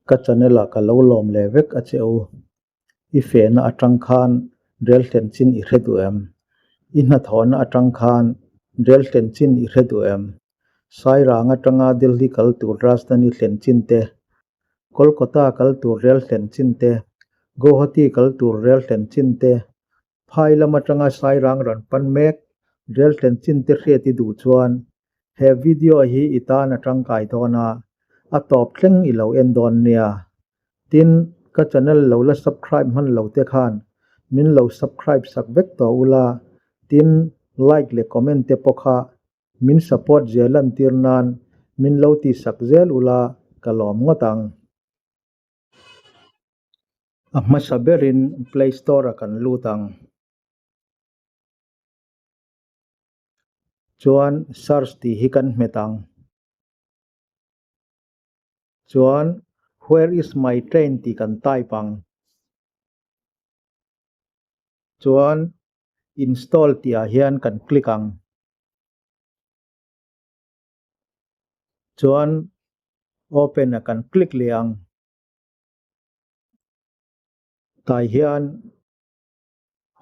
Ka channel ah ka lo lawm leh vek a che u. I fehna atang khan rel thlen chin i hre duh em? I hnathawhna atang khan rel thlen chin i hre duh em? Sairang atanga Delhi kal tur Rajdhani thlen chin te, Kolkata kal tur rel thlen chin te, Guwahati kal tur rel thlen chin te, Phai lam atanga Sairang rawn pan mek rel thlen chin te hriat i duh chuan he video hi i tan a tangkai dawn a, a tawp thleng i lo en dawn nia. Tin, ka channel lo la subscribe hman lo te khan min lo subscribe sak vek tawh ula, tin like leh comment te pawh kha min support zel lantir nan min lo ti sak zel ula ka lawm ngawt ang. A hmasa berin Play Store ah kan lut ang. Chuan search tih hi kan hmet ang. Chuan Where is my train tih kan type ang. Chuan install tih ah hian kan click ang. Chuan open ah kan click leh ang. Tah hian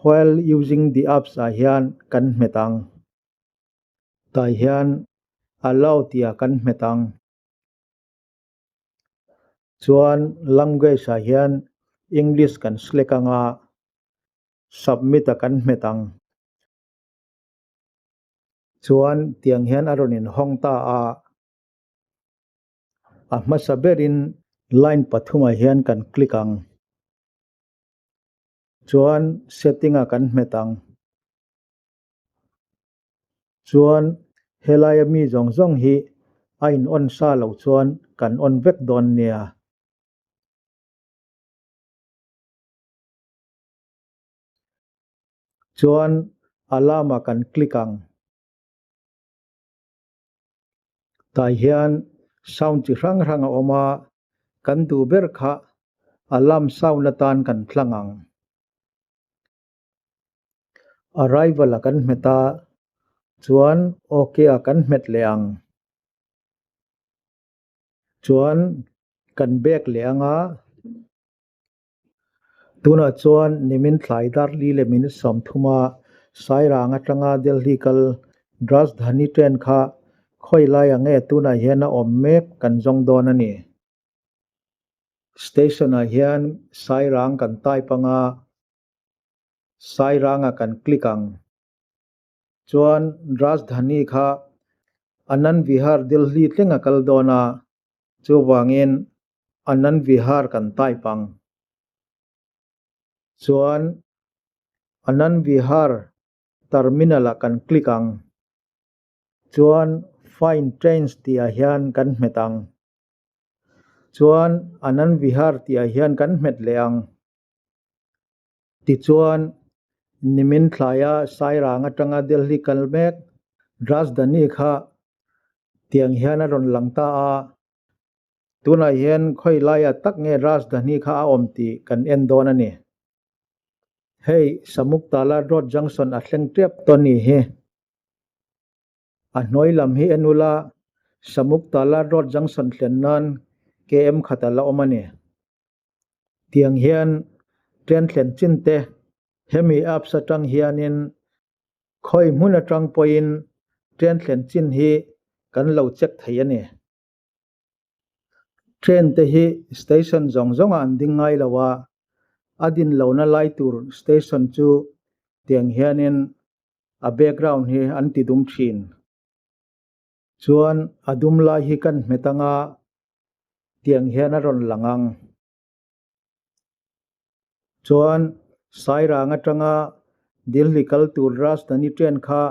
while using the apps ah hian kan hmet ang. Tah hian allow tih ah kan hmet ang. Chuan language ah hian English kan select ang a, submit ah kan hmet ang. Chuan tiang hian a rawn inhawng ta a. A hmasa berin line pathumah hian kan click ang. Chuan setting ah kan hmet ang. Chuan helaia mi zawng zawng hi a in on sa lo chuan kan on vek dawn nia. Chuan alarm ah kan click ang. Tah hian sound chi hrang hrang a awm a, kan duh ber kha alarm sound atan kan tlang ang. Arrival a kan hmet a, chuan ok a kan hmet leh ang. Chuan kan back leh ang a, tunah chuan nimin thlai dar li leh minute 30 a Sairang atanga Delhi kal Rajdhani train kha khawi laia nge tunah hian a awm mek kan zawng dawn a ni. Station ah hian Sairang kan type anga Sairang ah kan click ang. Chuan Rajdhani kha Anand Vihar Delhi thleng a kal dawn a, chuvangin Anand Vihar kan type ang. Chuan Anand Vihar terminal ah kan click ang. Chuan Find Trains tih ah hian kan hmet ang. Chuan Anand Vihar tih ah hian kan hmet leh ang. Tichuan, nimin thlaia Sairang atanga Delhi kal mek Rajdhani kha tiang hian a rawn lang ta a. Tunah hian khawi laia tak nge Rajdhani kha a awm tih kan en dawn a ni. Hei Samuktala Road Junction a thleng tep tawh a ni hi. A hnuai lam hi en ula, Samuktala Road Junction thlen nan KM khat a la awm a ni. Tiang hian train thlen chin te hemi apps atang hianin khawi hmun atang pawhin train thlen chin hi kan lo check thei a ni. Train te hi station zawng zawngah an ding ngai lo a, a din lohna lai tur station chu tiang hianin a background hi an ti dum thin. Chuan a dum lai hi kan hmet anga tiang hian a rawn lang ang. Chuan Sairang atanga Delhi kal tur Rajdhani train kha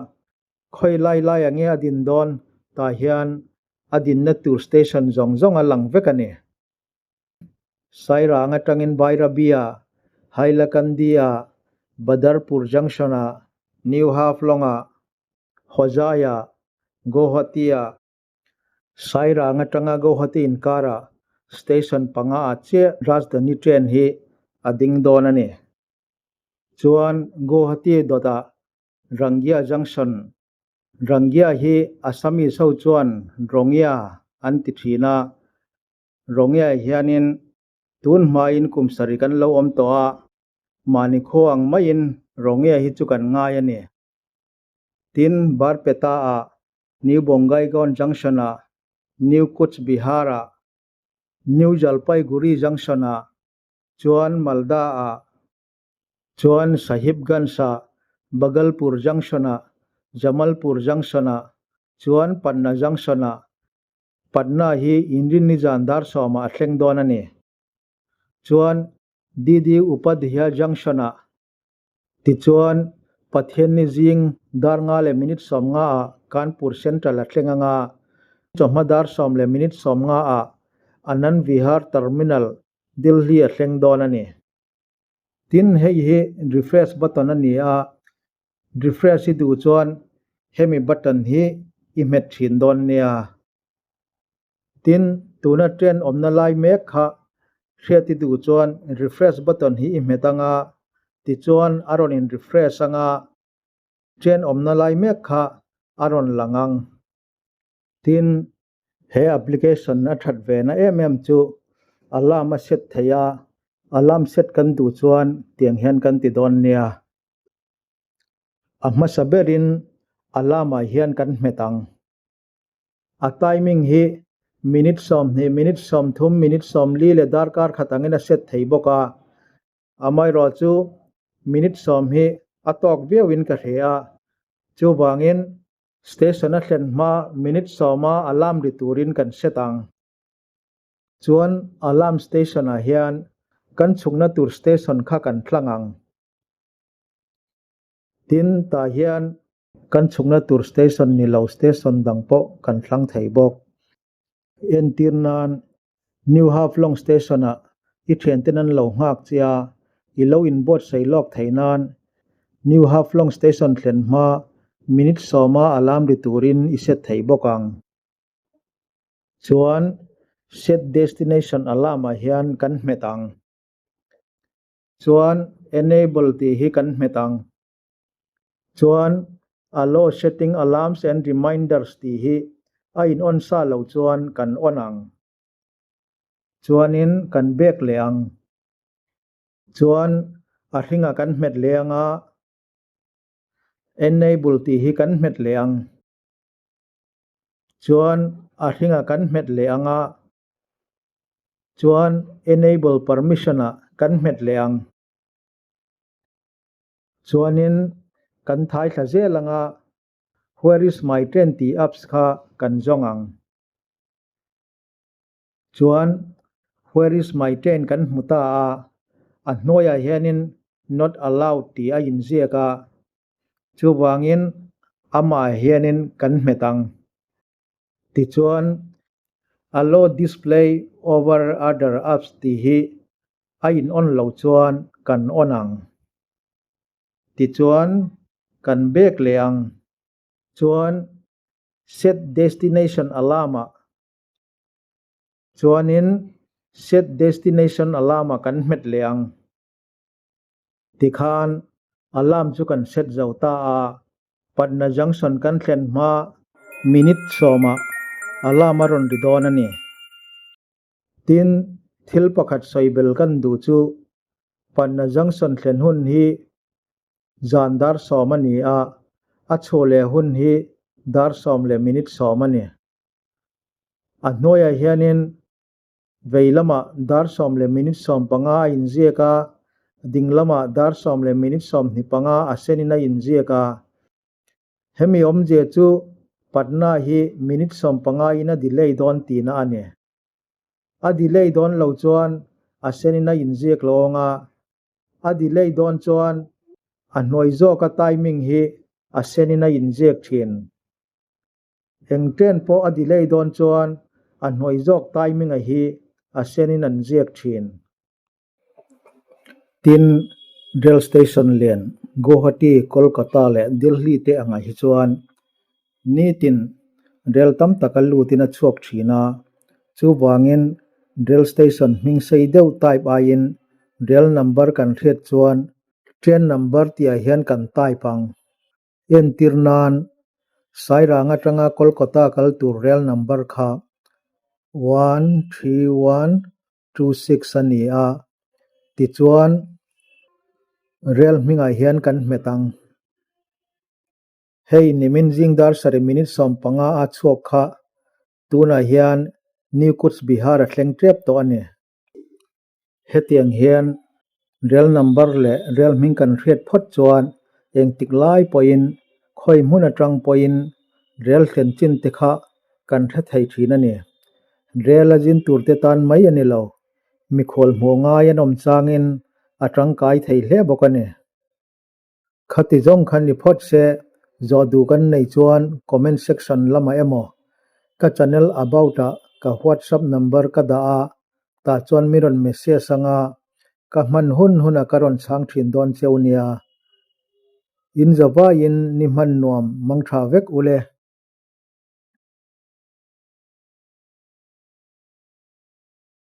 khawi lai lai ah nge a din dawn tah hian a dinna tur station zawng zawng a lang vek a ni. Sairang atangin Bairabia, Hailakandi-ah, Badarpur Junction-ah, New Haflong-ah, Hojai-ah, Guwahati-ah, Sairang atanga Guwahati inkara station panga ah chiah Rajdhani train hi a ding dawn a ni. Chuan Guwahati dawtah Rangia Junction, Rangia hi Assamese ho chuan Rongia an ti thin a. Rongia hianin tun hmain kum sarih kan lo awm tawh a, mahni khaw ang maiin Rongia hi chu kan ngai a ni. Tin, Barpeta-ah, New Bongaigaon Junction-ah, New Cooch Bihar-ah, New Jalpaiguri Junction-ah, chuan Malda-ah, Chuan Sahibganj-ah, Bhagalpur Junction-ah, Jamalpur Junction-ah, chuan Patna Junction-ah. Patna hi Inrinni zan dar sawmah a thleng dawn a ni. Chuan DD Upadhyay Junction-ah. Tichuan Pathianni zing dar nga leh minute 50 ah Kanpur Central a thleng anga, chawhma dar sawm leh minute 50 ah Anand Vihar Terminal, Delhi a thleng dawn a ni. Tin, hei hi refresh button a ni a, refresh i duh chuan hemi button hi i hmet thin dawn nia. Tin, tuna train awmna lai mek kha hriat i duh chuan refresh button hi i hmet anga, tichuan a rawn in refresh anga, train awmna lai mek kha a rawn lang ang. Tin, he application a that ve na em em chu alarm a set thei a, alarm set kan duh chuan tiang hian kan ti dawn nia. A hmasa berin alarm ah hian kan hmet ang. A timing hi minute 20, minute 30, minute 40 leh darkar khat angin a set thei bawk a. Amaherawh chu minute 10 hi a tawk viauin ka hre a, chuvangin Station a thlen hma minute 10-a alarm ri turin kan set ang. Chuan alarm station-ah hian kan chhukna tur station kha kan tlang ang. Tin, tah hian kan chhukna tur station ni lo station dang pawh kan thlang thei bawk. Entir nan, New Haflong Station-ah i thianten an lo nghak che a, i lo inbuatsaih lawk theih nan New Haflong Station thlen hma minute 10-a alarm ri turin i set thei bawk ang. Chuan, Set Destination alarm-ah hian kan hmet ang. Chuan, Enable tih hi kan hmet ang. Chuan Allow setting alarms and reminders tih hi a in on sa lo chuan kan on ang. Chuanin kan back leh ang. Chuan a hringah kan hmet leh ang a, Enable tih hi kan hmet leh ang. Chuan a hringah kan hmet leh ang a, chuan Enable permission ah kan hmet leh ang. Chuanin kan thai thla zel anga Where is my train tih apps kha kan zawng ang. Chuan Where is my train kan hmu ta a, a hnuaiah hianin Not allowed tih a inziak a, chuvangin amah hianin kan hmet ang. Tichuan Allow display over other apps tih hi a in on lo chuan kan on ang. Tichuan kan back leh ang. Chuan set destination alarm ah chuanin set destination alarm ah kan hmet leh ang. Tikhan alarm chu kan set zo ta a, Patna Junction kan thlen hma minute 10-ah alarm a rawn ri dawn a ni. Tin, thil pakhat sawi bel kan duh chu Patna Junction thlen hun hi zan dar 10 a ni a, a chhuah leh hun hi dar 10 leh minute 10 a ni. A hnuaiah hianin Vei lamah dar 10 leh minute 15 a inziak a, ding lamah dar 10 leh minute 25 a senin a inziak a. Hemi awmzia chu Patna hi minute 15 in a delay dawn tihna a ni. A delay dawn lo chuan a senin a inziak lo ang a, a delay dawn chuan a hnuai zawka timing hi a senin a inziak thin. Eng train pawh a delay dawn chuan a hnuai zawk timing a hi a senin an ziak thin. Tin, rail station lian Guwahati, Kolkata leh Delhi te angah hi chuan nitin rail tam tak a lutin a chhuak thin a, chuvangin rail station hming sei deuh type aiin rail number kan hriat chuan train number tihah hian kan type ang. Entir nan, Sairang atanga Kolkata kal tur rail number kha. 13126 a ni a, tichuan rel hmingah hian kan hmet ang. Hei nimin zing dar sarih minute 15 a chhuak kha tunah hian New Cooch Bihar a thleng tep tawh a ni. Hetiang hian rel number leh rel hming kan hriat phawt chuan engtik lai pawhin khawi hmun atang pawhin rel thlen chin te kha kan hre thei thin a ni. Rel a zin tur te tan mai a ni lo, mikhual hmuh ngai an awm changin a tangkai thei hle bawk a ni. Khati zawng kha ni phawt se, zawh duh kan nei chuan comment section lamah emaw ka channel about ah ka whatsapp number ka dah a, tah chuan mi rawn message anga ka hman hun hunah ka rawn chhang thin dawn cheu nia. In zavaiin ni hman nuam mangtha vek ule.